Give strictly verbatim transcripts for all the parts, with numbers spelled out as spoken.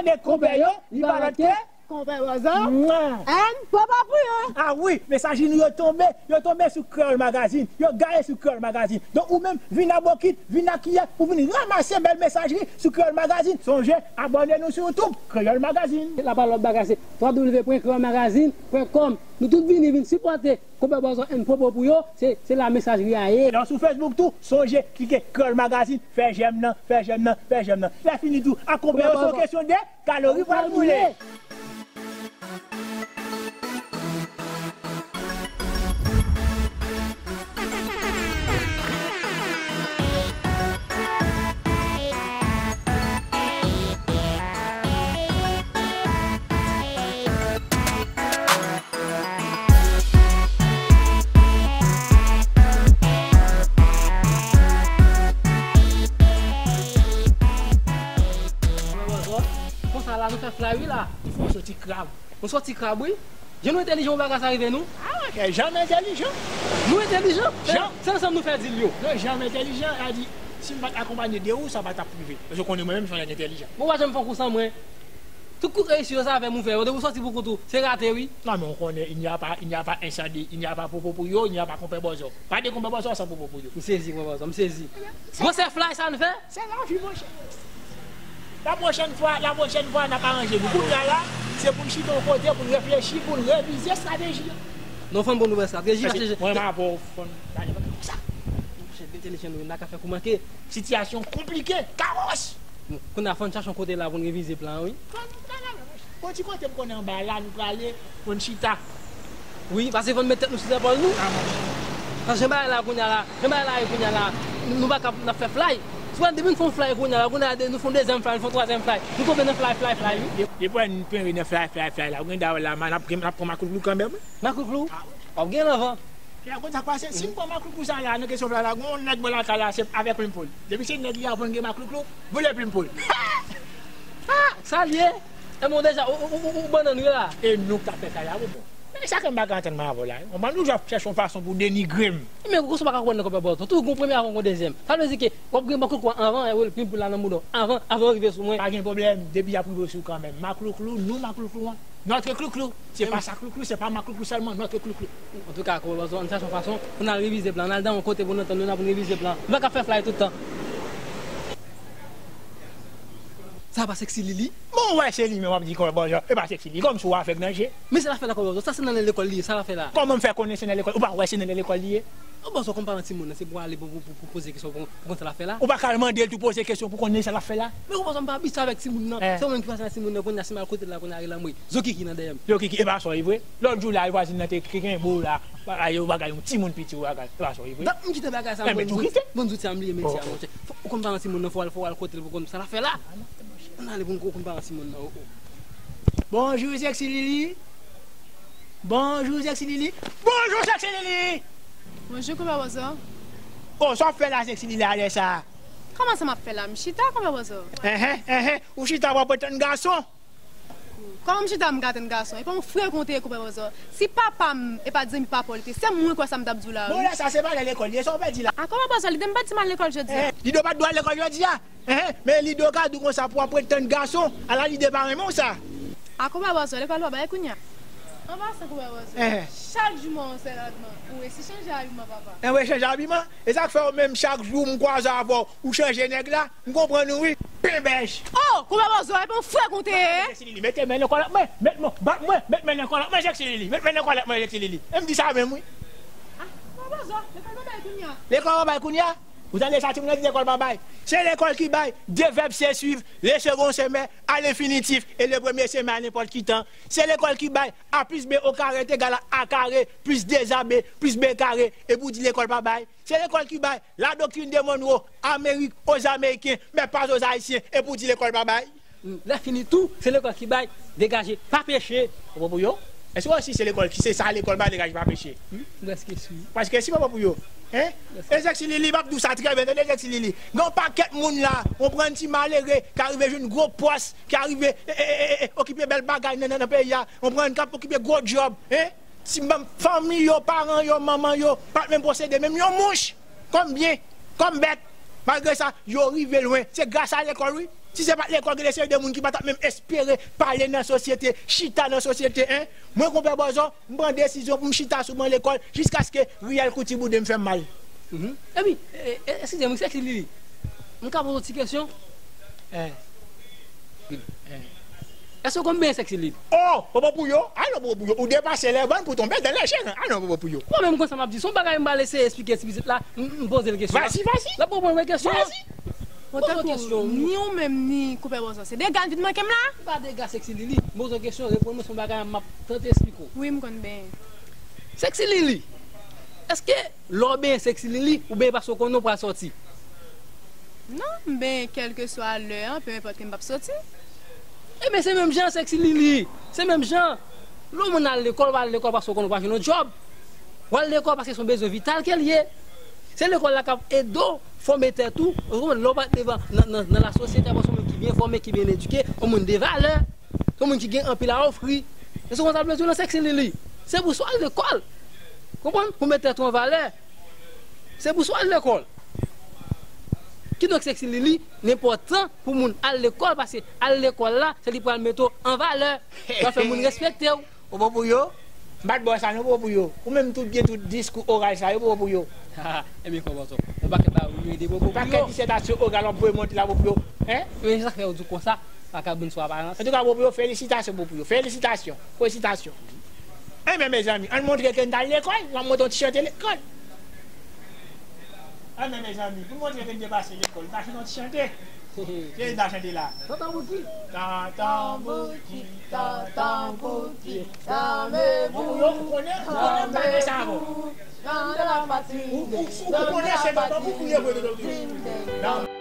Tande konpè yo, li pa lòt ke konpè Bòzò. Mwa. And popo pou yo. Ah wi, mesaj nou yo tonbe, yo tonbe sou Kreyòl Magazine, yo gaye sou Kreyòl Magazine. Donk ou menm, vin a bokit, vin a kiyè pou vin ranmase bèl mesaj li sou Kreyòl Magazine. Sonje, abòne nou sou YouTube, Kreyòl Magazine. La pa lòt bagay, se w w w pwen kreyòl magazine pwen kòm. Nou tout vini, vin sipòte konpè Bòzò and popo pou yo, se, se la mesaj li a ye. Lè w sou Facebook tou, sonje klike Kreyòl Magazine, fè jèm nan, fè jèm nan, fè jèm nan. Lè fini tou, ak konpè yo, se yon kesyon de kalori pral boule. Konsa la, nou fè fly wi la. Ou soti krab. Nou soti krab wi. Jan nou entèlijan pou bagay sa rive nou. Ah, ok, Jan entèlijan. Nou entèlijan. Jan. Se ansanm nou fè dil yo. Non, Jan entèlijan, a di, si m pa t akonpanye de ou, sa pa t ap rive. Paske w konnen mwen menm, m se yon nèg entèlijan. Bon, w pa janm fè yon kou san mwen. Tout kou reyisi yo, se avè m ou fè yo. Depi w soti pou kont ou, se rate wi. Non, men w konnen, il n'y a pas, il n'y a pas un sans deux, il n'y a pas popo pou yo, il n'y a pas konpè Bòzò. Pa de konpè Bòzò san popo pou yo. M sezi, konpè Bòzò, m sezi. Gwosè fly sa n fè? Se lavi, monchè. La pwochèn fwa, la pwochèn fwa, n ap aranje nou. Kounye a la, se pou n chita yon kote, pou n reflechi, pou n revize estrateji an. Non, fò n bon nouvèl estrateji, paske mwen m avè w, fò n gade bagay konsa. Monchè, entèlijans nou, n a ka fè kou manke. Sitiyasyon konplike, kawòs. Kounye a, fò n chache yon kote la pou n revize plan an, wi. Fò n travay, monchè. Bon, ti kote m konnen anba la, nou prale, pou n chita. Wi, paske fò n met tèt nou sou zepòl nou. Ah, monchè. Paske jan bagay la kounye a la, jan bagay la ye kounye a la, nou pa ka, n ap fè fly. Si w wè depi n fè yon fly kounye a la, kounye a nou fè yon dezyèm fly, nou fè yon twazyèm fly. Nou tonbe nan fly, fly, fly, wi. Depi, depi w wè n tonbe nan fly, fly, fly la, ou gen dwa wè la, n ap, n ap pran maklouklou kanmenm, wi. Maklouklou? Ah, wi. W ap gen anvan. Kè konn sa k pase, si n pran maklouklou sa la, nan kesyon fly la, gen yon nèg bò lakay la, se avè plim pou l. Depi se nèg li a pou n gen maklouklou, boule plim pou l. Ah, sa l ye? E bon, deja, ou, ou, ou, ou bannann wi la. E nou k t ap fè fly la, wi, bon. Men sa ke m pa ka antann mwen avè w la. Ou pa nou ap chèche yon fason pou denigre m. Men ou konsa pa ka konprann nan konpè Bòzò. Tou gon premye avan gon dezyèm. Sa vle di ke w ap gen maklouklou anvan, e w plim pou l la nan mouda w. Anvan, avan w rive sou mwen. Pa gen pwoblèm, depi y ap rive sou kanmenm. Maklouklou, nou maklouklou an. Notre clouclou. Se pa sa clouclou, se pa maklouklou sèlman, notre clouclou. Antouka, konpè Bòzò, ann chache yon fason pou n al revize plan. Ann al nan yon kote pou n antann nou, n ap revize plan. Nou pa ka fè fly tout tan. Sa pa Sexy Lili? Bon, w wè se li menm w ap di konpè Bòzò. E pa Sexy Lili, kòmsi w avèg nan je. Men sa l ap fè la konpè Bòzò, sa se nan lekòl li ye, sa l ap fè la. Kòman m fè konnen se nan lekòl? Ou pa wè se nan lekòl li ye? Konpè Bòzò, kòm paran timoun nan, se pou w ale pou, pou, pou, pou poze kesyon pou, pou konn sa l ap fè la. Ou pa ka al mande l tou poze kesyon pou konnen sa l ap fè la? Men konpè Bòzò, m pa abitye avèk timoun nan. Eh. Se ou menm ki pase nan timoun nan, kounye a si m al kote l la, kounye a rele anmwe. Zokiki nan dèyè m. Zokiki, e pa sa w ye vre? Lòt jou la, vwazin nan te kenbe w la. Bagay yo, bagay yon timoun piti w bagay. E pa sa w ye vre? Donk, m kite bagay sa, eh, men tou kite. Bon, zouti a m bliye mete a, monchè. Fò, ou konn paran timoun nan, fò w al, fò w al kote l pou konn sa l ap fè la. Ann ale pou n konn paran timoun nan, o, o. Bonjou, Sexy Lili. Bonjou, Sexy Lili. Bonjou, Sexy Lili. Bonjou, konpè Bòzò. O, sa w ap fè la, Sexy Lili, alè sa a? Kòman sa m ap fè la? M chita, konpè Bòzò. Enhen, enhen. Ou chita, w ap tann gason. Kòman m chita m ka tann gason? E pa yon frè konte ye, konpè Bòzò. Si papa m e pa t zanmi papa w li te, se mwen kwè sa m t ap di w la, wi. Bon, lè sa se pa lè lekòl li ye, sa w pèdi la? A, konpè Bòzò, li di m pa t di m al lekòl jodi a. Eh, Lido pa t dwe al lekòl jodi a? Enhen, men Lido ka di w konsa pou w ap ret tann gason, ala Lido pa renmen w sa. A, konpè Bòzò, lekòl pa bay kounye a. An pasan, konpè Bòzò, enhen, chak jou m wè w yon sèl abiman. Ou resi chanje abiman, papa. Enben, chanje abiman? E sa k fè w menm chak jou m kwaze avè w, ou chanje nèg la? M konprann ou wi, penbèj. Oh, konpè Bòzò, e pa yon frè konte ye. Sexy Lili, mete men nan kòlèt mwen, met mwen, bat mwen, met men nan kòlèt mwen, Sexy Lili, met men nan kòlèt mwen, Sexy Lili. E m di sa menm wi. Ah, konpè Bòzò, lekòl pa bay kounye a. Lekòl pa bay kounye a? Ou tande sa timoun nan di lekòl pa bay? Se lekòl ki bay, de vèb se suivre, le second se mais, à l'infinitif, et le premier se mais à n'importe qui temps. Se lekòl ki bay, a plus b au carré est égal à a carré plus deux a b plus b carré, epi w di lekòl pa bay. Se lekòl ki bay, la doctrine de Monroe, Amérique aux Américains, mais pas aux Haïtiens, epi w di lekòl pa bay. Lè fini tou, se lekòl ki bay, degaje, pa peche. Pwopo pou yo? Èske w si se lekòl ki se sa lekòl bay, degaje, pa peche? Wi, m prèske si. Paske si pwopo pou yo, hein? E Sexy Lili, m ap di w sa trè byen, tande Sexy Lili. Gen yon pakèt moun la, w konprann, ti malere, ka rive jwenn gwo pòs, ka rive, e, e, e, e, okipe bèl bagay nan, nan, nan peyi a, w konprann, k ap okipe gwo djòb, hein? Ti manm, fanmi yo, paran yo, manman yo, pa t menm posede menm yon mouch, kòm byen, kòm bèt. Malgre sa, yo rive lwen. Se gras a lekòl, wi. Si se pa t lekòl, gen de seri de moun ki pa t ap menm espere pale nan sosyete, chita nan sosyete, en. Mwen, Konpè Bòzò, m pran desizyon pou m chita sou ban lekòl jiskaske riyèl kouti boude m fè m mal. Mhm. Epi, e, e, eskize m, Sexy Lili. M ka poze w ti kesyon? Eh. Eh. Èske w konn benyen Sexy Lili? Oh, popo pou yo. Alò, popo pou yo. Ou depase lè bann pou tonbe dan lè chenan. Alò, popo pou yo. Mwen menm konsa m ap di. Se yon bagay m pral eseye esplike ti pitit la. M, m poze l kesyon. Vas-y, vas-y. L ap konprann mwen kesyon an. Vas-y. Bon, tankou ni ou menm, ni Konpè Bòzò, se dega n vin manke m la? M pa dega, Sexy Lili. M poze w kesyon, reponn mwen, se yon bagay m ap tante esplike w. Wi, m konn benyen. Sexy Lili, èske lè w benyen Sexy Lili, ou benyen paske w konnen w pral sòti? Non, m benyen kèlkeswa lè an, pe enpòt ke m p ap sòti. Ebyen, se menm jan, Sexy Lili. Se menm jan. Lè w moun al lekòl, w al lekòl paske w konnen w pral jwenn yon djòb. W al lekòl paske se yon bezwen vital ke l ye. Se lekòl la k ap ede w fòme tèt ou. Ou konprann? Lè w parèt devan nan, nan, nan lasosyete, w ap wè se yon moun ki byen fòme, ki byen edike, yon moun de valè, yon moun ki gen anpil a ofri. E se konsa m vle di w nan, Sexy Lili. Se pou sa w al lekòl. Konprann? Pou met tèt ou an valè. Se pou sa w al lekòl. Kidonk, Sexy Lili, li enpòtan pou moun al lekòl, paske al lekòl la, se li pral mete w an valè. Pral fè moun respekte w. Popo pou yo. M pa t ba w sa non, popo pou yo. Ou menm tou gen tout diskou oral sa yo, popo pou yo. Ebyen, kòman sa? Yon pakèt bagay ou mete, popo pou yo. Pakèt disètasyon oral w ap voye monte la, popo pou yo. Hein? Men sa k fè yo di w konsa, vagabon sou aparans. Antouka, popo pou yo, felisitasyon, popo pou yo. Felisitasyon. Felisitasyon. Enben, mezanmi, ann montre ke n t al lekòl, n ap monte yon ti chante lekòl. Ann men, mezanmi, pou montre ke n te pase lekòl, n ta chante yon ti chante. Kiyès n ta chante la? Tonton Bouki. Tonton Bouki, Tonton Bouki, kanbe pou, ou konnen, ou konnen m pa fè sa ankò. Nan la patri, ou, ou, ou konnen se Tonton Bouki ou ye vre, Tonton Bouki.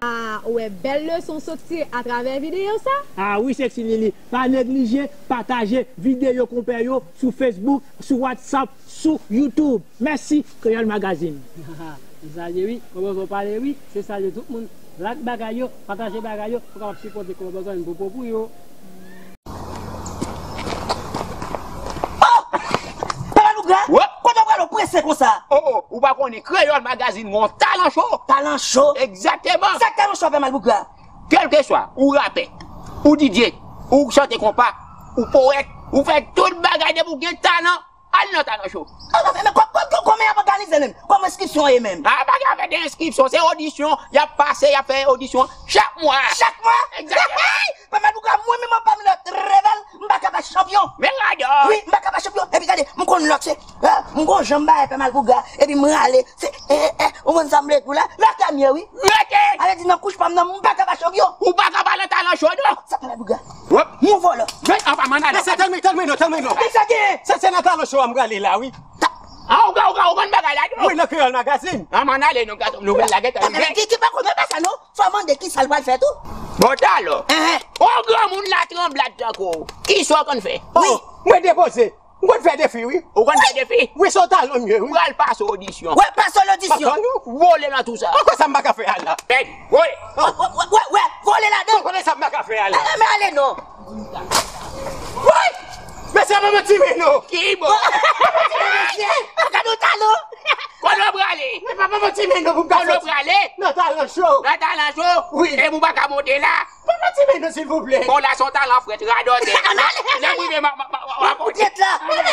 Ah, ou wè bèl leson sot tire atravè videyo sa? Ah wi, Sexy Lili, pa neglije pataje videyo konpè yo sou Facebook, sou WhatsApp, sou YouTube. Mèsi, Kreyòl Magazine. Se sa l ye wi, kòman w pale wi, se sa l ye tout moun. Like bagay yo, pataje bagay yo, pou kapab sipòte kòman bagay yo pou yo. Oh! Papa Lougra, kote w prale w prese konsa? Oh, oh, ou pa konnen Kreyòl Magazine gen yon talan cho? Talan cho? Egzakteman. Sa k talan cho, Papa Lougra? Kèlkeswa, ou rapè, ou D J, ou chante konpa, ou powèt, ou fè tout bagay depi w gen talan, al nan talan cho. Ah, men, men, kò-, kò-, kò-, kòman y ap òganize menm? Kòman enskripsyon ye menm? Ah, pa gen afè de enskripsyon, se odisyon, y ap pase, y ap fè odisyon chak mwa. Chak mwa? Egzakteman. Papa Lougra, mwen menm anba m lòt rèvèl, m pa ka pa chanpyon. Men radò. Wi, m pa ka pa chanpyon. Epi gade, m konn lòt, se, ah, m gon jan m bay Papa Lougra, epi m rale, se, eh, eh, ou konn sa m vle di w la? Lakay m ye, wi. Rete! Ale di nan kouch pa m nan, m pa ka pa chanpyon. Ou pa ka pa nan talan cho, non. Sa Papa Lougra. Wop. Mon vòlò. Men, an pa mann ale. Mesye, tèl men, tèl men non, tèl men non. Ki sa gen? Se, se nan talan cho a m prale la, wi. Ah, ou ka, ou ka, ou konn bagay la, non? Wi, nan Kreyòl Magazine. An mann ale, non, gason, nouvèl la gentan rive. Ki, ki pa konnen pa sa, non? Fò mande ki sa l pral fè tou. Bon, talò. Enhen. Yon granmoun la tranblad tankou w. Kisa w konn fè? Wi. Oh, mwen depoze. M konn fè defi, wi. Ou konn fè defi? Wi, se yon talan m ye, wi. Pral pase odisyon. Wè, pase lodisyon. Ankò nou? Vole nan tou sa. Ankò sa m pa ka fè a la. Hey, woy. Wè, wè, wè, wè, vole ladan. Ou konnen sa m pa ka fè a la. Eh, men ale non. Woy! Mesye, papa Timino. Ki bon? Papa Timino, mesye. Gade yon talan. Kote w prale? Men papa, papa Timino, pou m ka soti. Kote w prale? Nan talan cho. Nan talan cho? Wi. E pou w pa ka monte la? Papa Timino, silvouplè. Bon, la, se yon talan frèt, radòtè. Lè m rive, ma, ma, ma, ma, ma, poutèt la. Ala,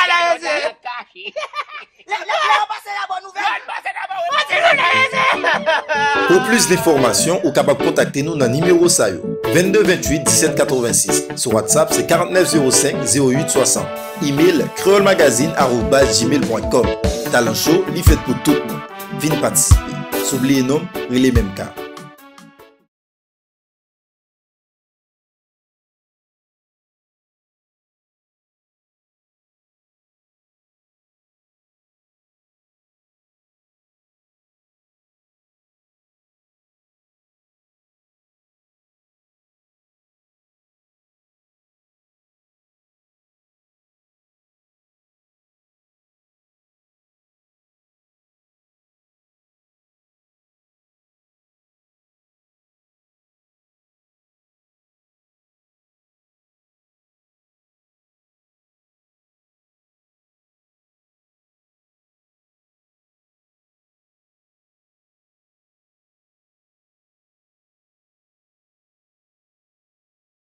ala, ala, kache. Lè, lè, lè w pase la, bòn nouvèl. Pou plis enfòmasyon, ou kapab kontakte nou nan nimewo sa yo, vennde venntuit disèt katrevensis. Sou WhatsApp, se karantnèf zewo senk zewo uit swasant. Email, kreyòl magazine arobaz gmail pwen kòm. Talan Show, li fèt pou tout moun. Vin patisipe. Si w bliye non m, rele menm ka.